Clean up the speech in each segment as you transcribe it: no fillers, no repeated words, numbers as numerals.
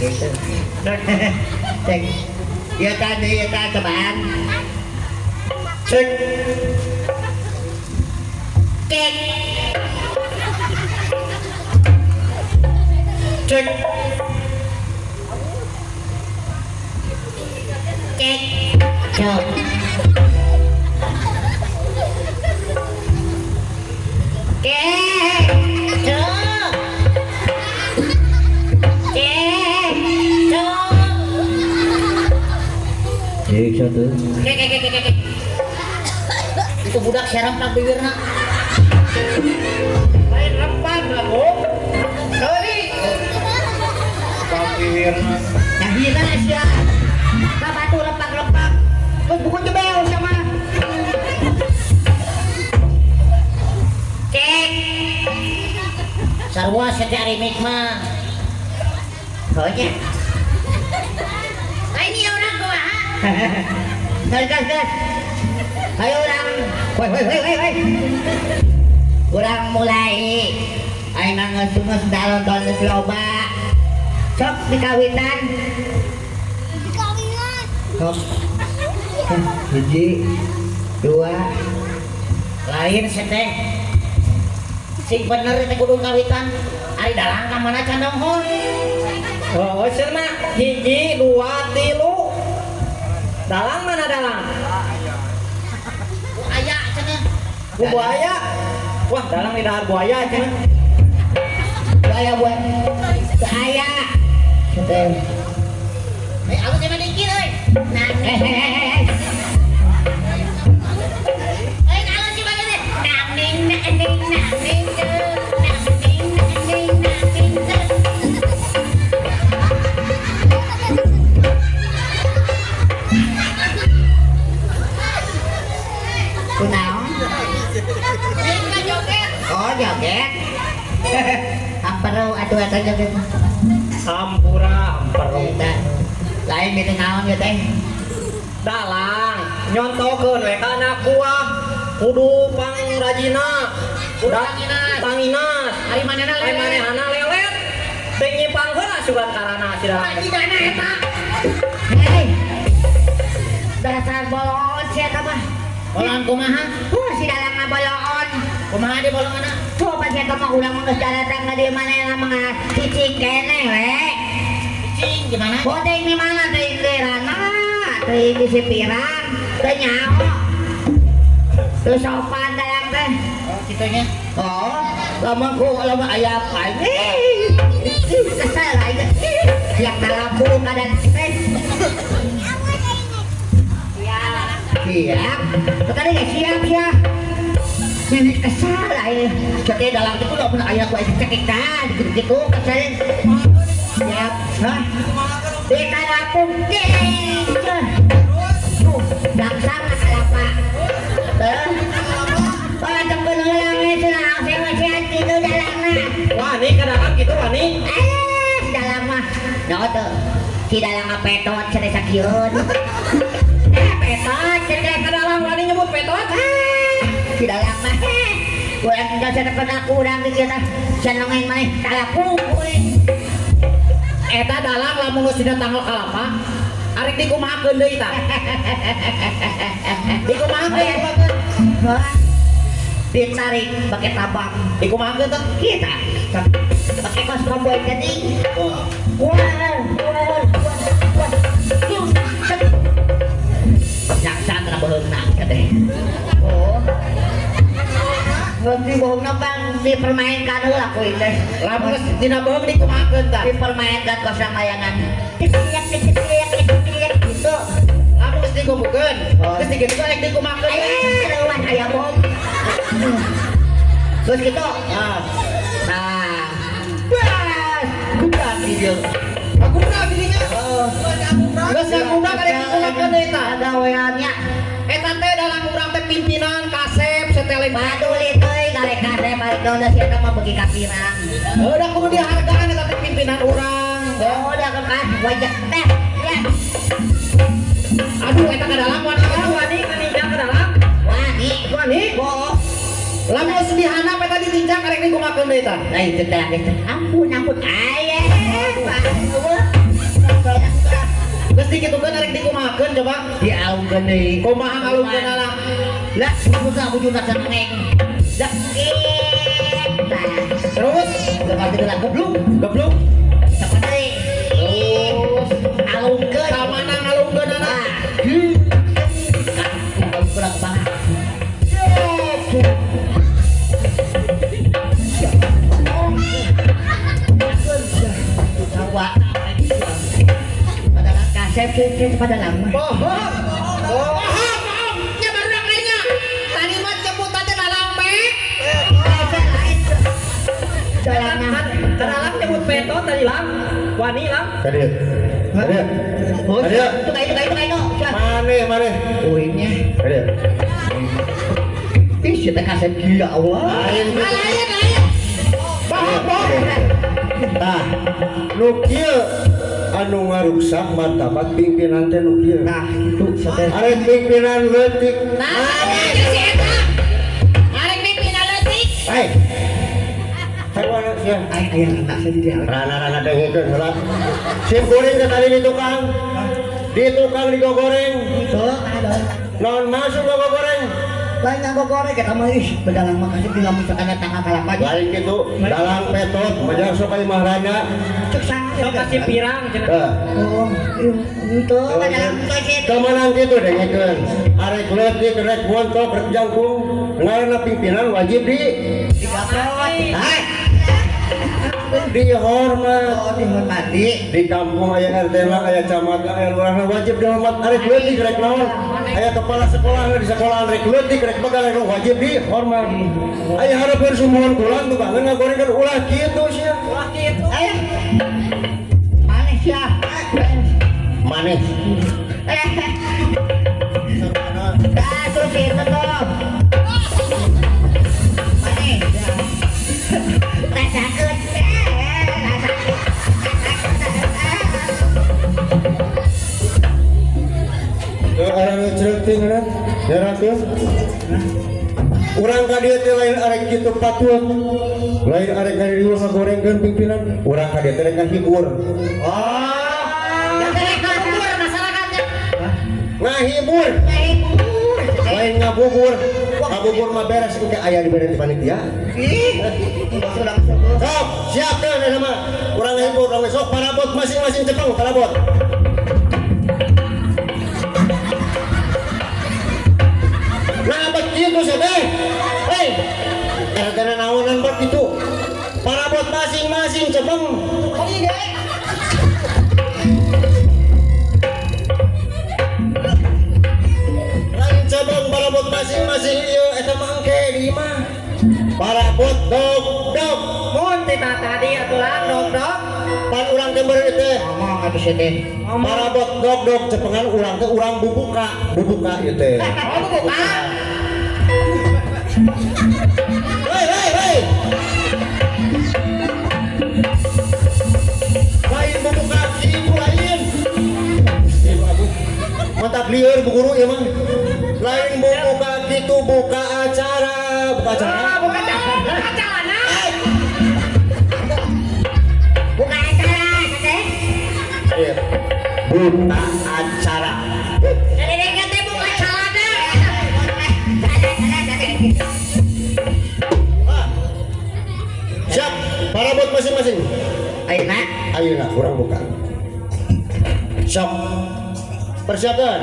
Gitu. Cek. Iya tadi, iya tadi cobaan. Cek. Cek. Cek. Cek. Cek. Cek. Cek. Cek. Cek. Cek satu. Cek, cek, cek, cek, cek. Itu budak siaran pak bibirna. Lain rempang lah, Bu. Sorry. Pak bibirna. Nah, hina sia. Ka batu rempang-rempang. Terus buku jebel sama. Cek. Sarua sia ari mik mah. Soalnya. Nah, ini orang kumaha? Gas, gas, gas. Ayo orang. Woi, woi, woi, woi, woi. Urang mulai. Aing mah geus dalon-dalon geus loba. Sok dikawitan. Dikawinan. Sok. Hiji, dua, lain sih teh. Sing bener teh kudu kawitan. Ari dalang ka mana can dongkol? Oh, cenah hiji, dua, tilu. Dalang mana dalang? Aya cenah. Bu buaya. Wah, dalang di dahar buaya cenah. Buaya buaya. Aya. Teh. Eh, alus emang dikit euy. Nah, Eh, eh, eh, eh. eh, alus sih banget deh. Nang ning nang ning nang ning nang ning nang ning nang ning. Kunaon? Ning joget. Oh, joget. Ampero atuh eta joget. Ampura, ampero. Eta. Lain gitu naon ya teh. Dalang nyontokeun we ka anak buah kudu pangrajina. Kudu panginas. Panginas. Ari manehna Ari lelet. manehna lelet. Teu nyipang heula sugan karana si dalang. Jigana eta. Hei. Dasar bolon sia eta mah. Bolongan kumaha? Si dalang mah bolon. Kumaha di bolonganna? Tuh pas eta mah urang mah geus daratang ka dieu manehna mah cicing keneh we. Cicing gimana? Teuing di mana teuing di rana, teuing di sipirang, teu nyaho. Teu sopan dalang teh. Oh, kitunya. Oh, lamun ku lamun aya apa ini? Kesel aing. Siap kalapung kadan teh. Siap. Tadi ge siap ya. Ini kesal aing. Cek dalang itu lamun aya ku aing cekikan gitu-gitu kesel. Siap. Hah? Di kalapung ding. Tuh, dangsang na kalapa. Teu. Oh, tepun heula we cenah sehat kitu dalangna. Wani ka dalang kitu wani. Eh, si dalang mah. Nyaho teu. Si dalang mah petot cenah sakieun. Eh, petot cenah Ka dalang wani nyebut petot. Ah, si dalang mah. Urang tinggal cenah kena kurang di kieu tah. Senengen maneh kalapung kuring. Eta dalang lamun geus dina tanggal kalapa, arek dikumahakeun deui tah. Dikumahakeun, Hah? Ditarik pakai tabang. Dikumahakeun tah? Kita pakai kos komboy tadi. Wah, wah, wah, wah. Jaksa kena bohongna teh. Oh. Ngerti bohongna bang dipermainkan heula ku teh. Lamun geus dina bohong dikumahakeun tah? Dipermainkan kos layangan. Titiak titiak titiak gitu. Lamun geus dikumpulkeun, Oh. geus dikitu arek dikumahakeun. Eh, leuwat aya bohong. Terus gitu. Ah, Nah. Bas, bukan video. aku pernah dirinya. Oh. Geus ngagubrak arek dikumahakeun deui tah. Gaweannya. Eta teh dalang urang teh pimpinan kasep setelin. Paduli teuing karek kasep balik daun da sia mah beuki kapirang. Udah kudu dihargaan eta teh pimpinan urang. Oh, udah kan wajah teh. Ya. Aduh eta ka dalam wani wani kaninjak ka dalam. Wani. Wani. Bohong. Lamun geus dihandap eta ditinjak arek dikumahakeun deui tah. Nah itu teh itu. Ampun ampun. Aye. Pak. Geus dikitukeun arek dikumahakeun coba. Dialungkeun deui. Kumaha ngalungkeunana? Lah, buka bujuna ceneng. Lah, eta. Terus Lepas itu lah gebluk. Gebluk. Cepat deui. Terus Alungkeun. Ka mana ngalungkeunana? Ah. Kan kurang kepala. Sawa. Padahal kasep kasep pada lama. Bohong. Bohong, bohong. Nya barudak lainnya. Tadi mah jemputan teh dalang pe. Dalang mah. Dalang nyebut peto tadi lang. Wani lang. Kadieu. Kadieu. Oh, Kadieu. itu kayak itu kayak itu kayak itu. Mane, mane. Uingnya. Kadieu. Ih, si teh kasep gila Allah. Lain gitu. Lain, lain. Bohong, bohong. Tah, nu kieu anu ngaruksak martabat pimpinan teh nu kieu. Nah, gitu teh. Arek pimpinan leutik. Nah, jeung si eta. Arek pimpinan leutik. Hai. Hawana sia. Ay, aya anak saya di dia. Rana-rana dengekeun heula. Sim kuring teh tadi di tukang. Di tukang digogoreng. Tuh, ada. Naon masuk gogoreng? Lain nganggo goreng kita mah ih, bedalang mah kasep di lamun sakana tangga kalapa. Lain kitu, dalang petot, majar sok ka imah rana. Cek saya. Sok kasih pirang cenah. Tah. Oh, itu bedalang kasep. Kemenang gitu dengekeun. Arek leutik rek montok rek jangkung, ngaranna pimpinan wajib di Digaplot. Hai. dihormat. Oh, dihormati. Di kampung aya RT lah, aya camat, aya lurah wajib dihormat. Arek leutik rek naon? Aya kepala sekolah di sekolahan rek leutik rek begal rek wajib dihormat. Aya hareupeun sumuhun kulan tukangan ngagorengkeun ulah kitu sia. Ulah kitu. Eh. Maneh sia. Maneh. Eh. Ah, terus itu tuh. Maneh. Rasakeun. Rasakeun. Orang cereuk teh ngaran nyarakeun. Urang ka dieu teh lain arek kitu patut. Lain arek ka dieu ngagorengkeun pimpinan. Urang ka dieu teh rek ngahibur. Oh. Rek ngahibur masyarakatnya. Ngahibur. Ngahibur. Lain ngabubur. Ngabubur mah beres engke aya dibere di panitia. Ih, sudah sebut. Sok, siap deh eta mah. Urang ngahibur, urang sok parabot masing-masing cepeng parabot. Nah, begitu sih teh. Hei, gara-gara naonan begitu. Parabot masing-masing cepeng. Lain cepeng parabot masing-masing ieu eta mah engke di imah. Parabot dog dog. Mun ti tadi atuh lang dog dog. Pan urang teh beureut teh. Ngomong atuh sih teh. Parabot dog dog cepengan urang teh urang bubuka, bubuka ieu teh. Oh, bubuka. Hei, hei, hei. Lain bubuka kitu lain. Mantap lieur bu guru ieu mah. Lain bubuka kitu buka acara, buka acara. Ah, buka acara. Buka acara, teh. Iya. Buka acara. Dedeknya teh buka celana. Siap, parabot masing-masing. Ayeuna Ayeuna urang buka. Siap. Persiapkan.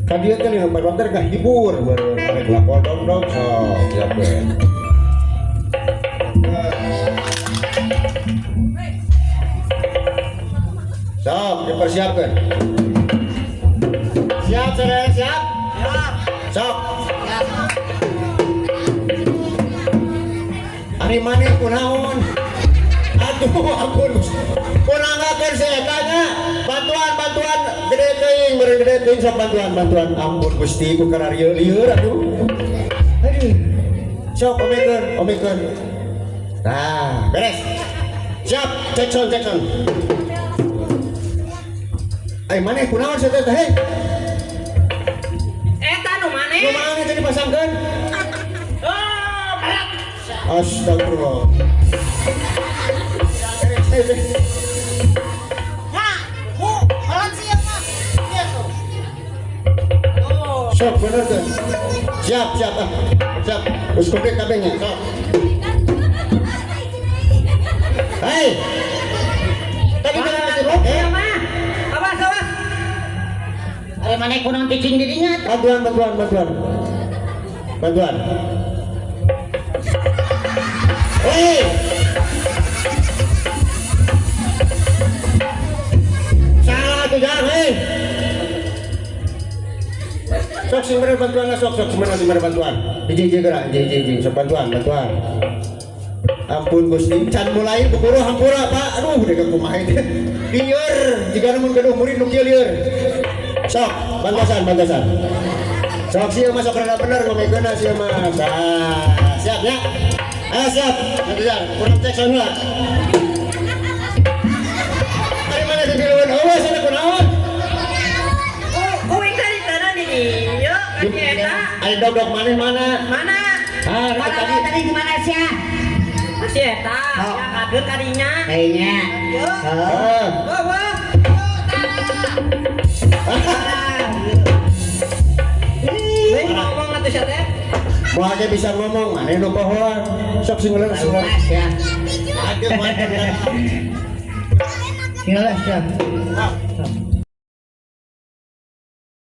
Ka dieu teh lima parabot teh ngahibur baru arek lapor dog dog sok siap we. Sok dipersiapkan. Siap saudara, siap? Siap. Sok. Ari maneh kunaon? Aduh, ampun. Kunangakeun si eta nya. Bantuan, bantuan gede teuing, beureum gede teuing sok bantuan, bantuan. Ampun Gusti ku kararieu lieur aduh. Aduh. Sok omekeun, omekeun. Nah, beres. Siap, cek sound, cek sound. Ai maneh kunaon sia teh hei? Eta nu maneh. Nu maneh teh dipasangkeun? Oh, berat. Astagfirullah. Sok bener tuh. Siap, siap ah. Siap. Geus komplit kabeh nya. Sok. Hei. Tadi kan masih oke. Mah. Awas, awas. Ari maneh kunaon cicing di dinya? Bantuan, bantuan, bantuan. Bantuan. Hei. Salah tuh jangan, hei. Sok sing bener bantuan lah, sok sok sing bener sing bener bantuan. Hiji hiji gerak, hiji hiji hiji sok bantuan, bantuan. Ampun Gusti, can mulai bukuru hampura Pak. Aduh, dek kumaha teh. Lieur, jiga mun gaduh murid nu kieu lieur. Sok, bantosan, bantosan. Sok sieun mah sok rada bener ngomekeunna sieun mah. Sah, siap ya? Ayo siap. Nanti ya, kurang cek sound lah. Ari mana teh dilueun eueuh sana kunaon? Kuing tadi tanah di dieu, kan si eta. Ari dog-dog maneh mana? Mana? Ah, Mana tadi. tadi di mana sia? Si eta, Oh. ya kageut kadinya. Kayaknya. Yo. Oh. Ah. Wah, wah. Weh, ngomong atuh sia teh. Moal ge bisa ngomong, maneh nu pohoan. Sok sing ngeuleuh sing ngeuleuh. Luas ya. Aduh, mantap. Sing ngeuleuh sia. Ah.